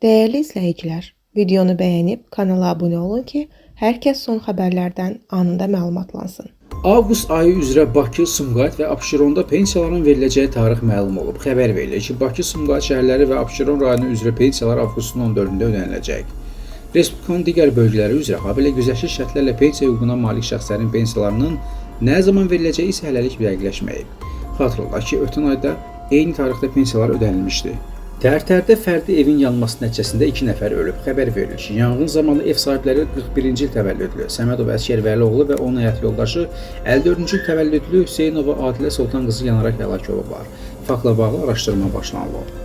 Dəyərli izləyicilər, videonu bəyənib kanala abunə olun ki, hər kəs son xəbərlərdən anında məlumatlansın. Avqust ayı üzrə Bakı, Sumqayıt və Abşeronda pensiyaların veriləcəyi tarix məlum olub. Xəbər verilir ki, Bakı, Sumqayıt şəhərləri və Abşeron rayonu üzrə pensiyalar avqustun 14-də ödəniləcək. Respublikanın digər bölgələri üzrə, habelə güzəştli şərtlərlə pensiya hüququna malik şəxslərin pensiyalarının nə zaman veriləcəyi isə hələlik dəqiqləşməyib. Xatırladaq ki, ötən ayda eyni tarixdə pensiyalar ödənilmişdi. Tərtərdə fərdi evin yanması nəticəsində 2 nəfər ölüb. Xəbər verilir ki, yanğın zamanı ev sahibləri 41-ci il təvəllüdlü Səmədov Əsgər Vəlioğlu və onun həyat yoldaşı 54-cü il təvəllüdlü Hüseynova Adilə Sultan qızı yanaraq həlak olublar. Faktla bağlı araşdırma başlanılıb.